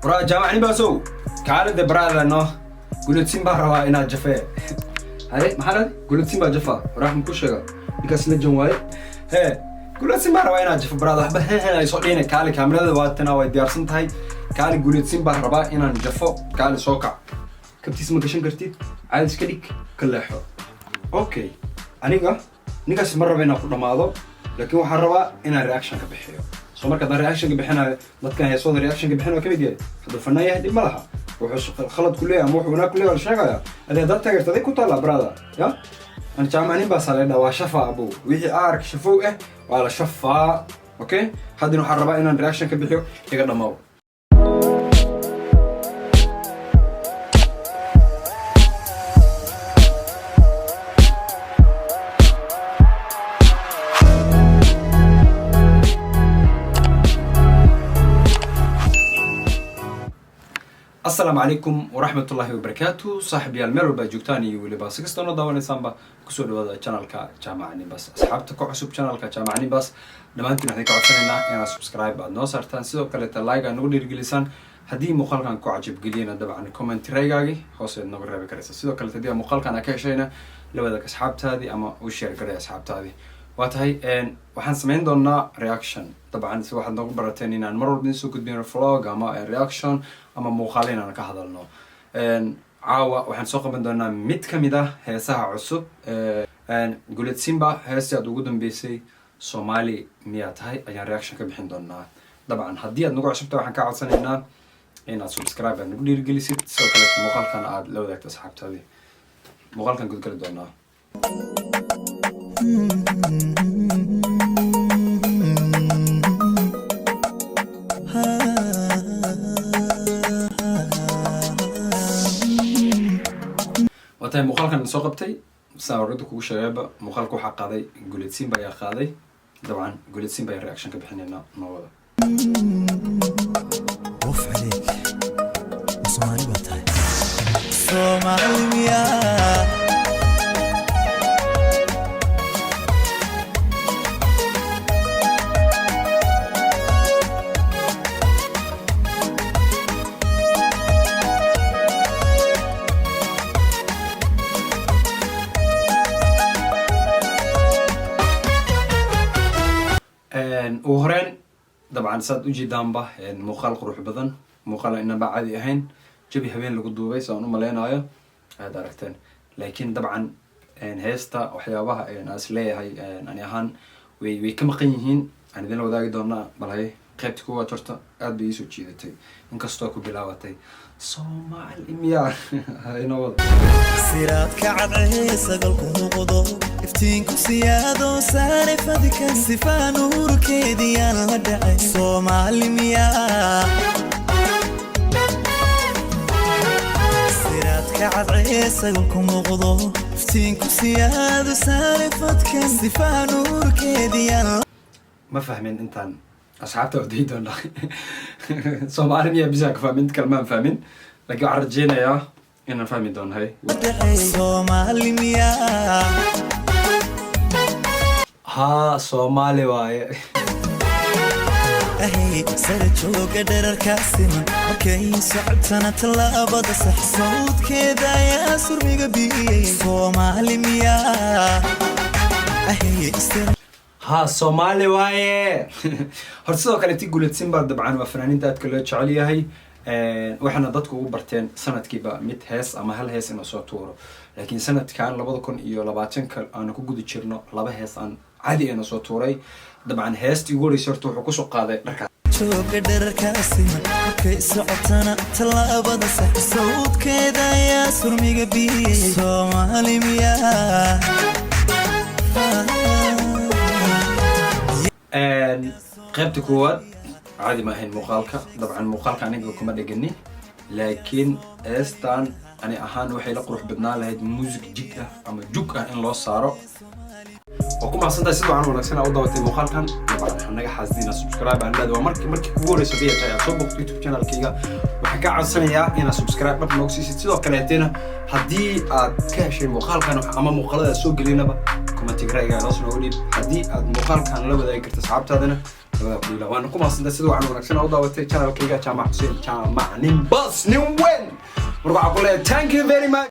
Waraa Jaamac Nimbaasow, kaalida baraadano. Guuleedsin baa rabaa inaad jafee. Haye, maxaa dhahday? Guuleedsin baa jafa. Waraa waxaan ku sheega, ninkaas legend waaye. Hee, Guuleedsin baa rabaa inaad jafo baraada. Waxba hehe ay soo dhihina. Kaali, kaamirada waatana, way diyaarsan tahay. Kaali, Guuleedsin baa rabaa inaan jafo. Kaali, soo kac. Kabtiis ma gashan kartid, caadi iska dhig, ka leexo. Okay, aniga ninkaas ma raba inaan ku dhamaado, laakiin waxaan rabaa inaan reaction ka bixiyo. So marka haddaan reaction ka bixinayo, dadkan heesooda reaction ka bixinayo ka mid yahay. Hadduu fanaan yahay, dhib ma laha. Wuxuu khalad ku leeyahay ama wuxuu wanaag ku leeyahay la sheegaya. Adi haddaad taageerto, aday ku taallaa, brother. Ya an Jaamac nin baa saleedha waa shafa abo. Wixii aark shafow ah waa la shafaa. Okay, haddana waxaan rabaa inaan reaction ka bixiyo. Iga dhamaaw. Asalaamu calaykum waraxmatullaahi wabarakaatu, saaxiibyaal meel walba aad joogtaan iyo weliba si kastoo noo daawanaysaanba, kusoo dhawaada channelka Jaamac Nimbas. Asxaabta ku cusub channelka Jaamac Nimbas, dhammaantiin waxaan ka codsanaynaa inaad subscribe aad noo saartaan, sidoo kaleeta like aad nagu dhiirigelisaan. Haddii muuqaalkan ku cajabgeliyana, dabcan comment raygaagi hooseed nooga reebi karaysa. Sidoo kaleeta haddii muuqaalkan aad ka heshayna, la wadaag asxaabtaadii ama u share garay asxaabtaadii. Waa tahay, waxaan samayn doonaa reaction. Dabcan si waxaad noogu barateen inaan mar walba idin soo gudbino vlog ama reaction ama muuqaalo inaan ka hadalno. Caawa waxaan soo qaban doonaa mid ka mid ah heesaha cusub Guuled Simba. Heestii aad ugu dambeysay, "Soomaali Miyaa Tahay", ayaan reaction ka bixin doonaa. Dabcan haddii aad nagu cusubtahay, waxaan kaa codsanaynaa inaad subscribe aad nagu dhiirigelisid, sidoo kale muuqaalkan aad la wadaagto asxaabtaadii. Muuqaalkan gudgali doonaa. Waa tahay, muuqaalkan soo qabtay, saan horada kugu sheegayba, muuqaalka waxaa qaaday Guuled Simba ayaa qaaday. Dabcan Guuled Simba ayaan reaction ka bixinaynaa. Noo wada. Waf عليك, Soomaali baa tahay. Soomaali miyaa? Ugu horeyn, dabcan saad ujeedaanba, muuqaal qurux badan, muuqaal inaba caadi ahayn, jabi habeen lagu duubay saan u maleynayo aad aragteen. Laakiin dabcan heesta waxyaabaha aan is leeyahay ani ahaan way ka maqan yihiin aan idinla wadaagi doonaa. Balhaye, qaybta kuwaad horta aad bay iisoo jiidatay, inkastoo ku bilaabatay "Soomaali miyaa". Inoo wada. Siraadka cadcee sagalku muuqdo, iftiinku siyaado, saare fadka sifaa nuurkeediyaan la dhacay. Soomaali miyaa? Siraadka cadcee sagalku muuqdo, iftiinku siyaado, saare fadka sifaa nuurkeediyaan. Ma fahmin intaan, asxaabta oday doonaa. "Soomaali miyaa" bisaa ka fahmin, inta kale maan fahmin, laakiin waxaan rajeynayaa inaan fahmi doono. Hay. Dhacay. Soomaali miyaa? Haa, Soomaali waaye. Ahay, sara jooga dherarka siman, markay socotana tallaabada sax, sawdkeeda ayaa surmiga biyey. Soomaali miyaa? Ahay, sara Haa, Soomaali waaye. Horta sidoo kale ti Guuled Simba dabcan waa fanaaniinta aadka loo jecel yahay, waxaana dadku ugu barteen sanadkiiba mid hees ama hal hees inuu soo tuuro. Laakiin sanadkan 2020-ka aanu ku guda jirno, laba hees aan caadi ayna soo tuuray. Dabcan heestii ugu horreysay horta wuxuu kusoo qaaday dharkaas. Jooga dherarka siman, markay socotana tallaabada sax, sawdkeeda ayaa surmiga biyey. Soomaali miyaa? Qaybta koowaad caadi ma ahayn muuqaalka. Dabcan muuqaalka aniga kuma dhegani, laakiin heestan ani ahaan waxay la qurux badnaan lahayd music jig ah ama jug ah in loo saaro. Waa ku mahadsantahay sida wacan wanaagsan aa u daawatay muuqaalkan. Dabcan waxaan naga xaasdina subscribe aan leedahay. Waa markii kugu horeysa hadii ay tahay aad soo booqto YouTube channelkayga, waxaan kaa codsanayaa inaad subscribe dhab noogu siisid. Sidoo kaleetena haddii aad ka heshay muuqaalkan ama muuqaalada aad soo gelinaba, commentiga ra'yigaa hoos noogu dhiib. Haddii aad muuqaalkan la wadaagi karto asxaabtaadana. Labada kuyla waana ku mahadsantahay sida waxaan wanaagsan u daawatay channelkayga, Jaamac Xuseen Jaamac, nin bas, nin weyn. Marka waxaan ku leeyahay thank you very much.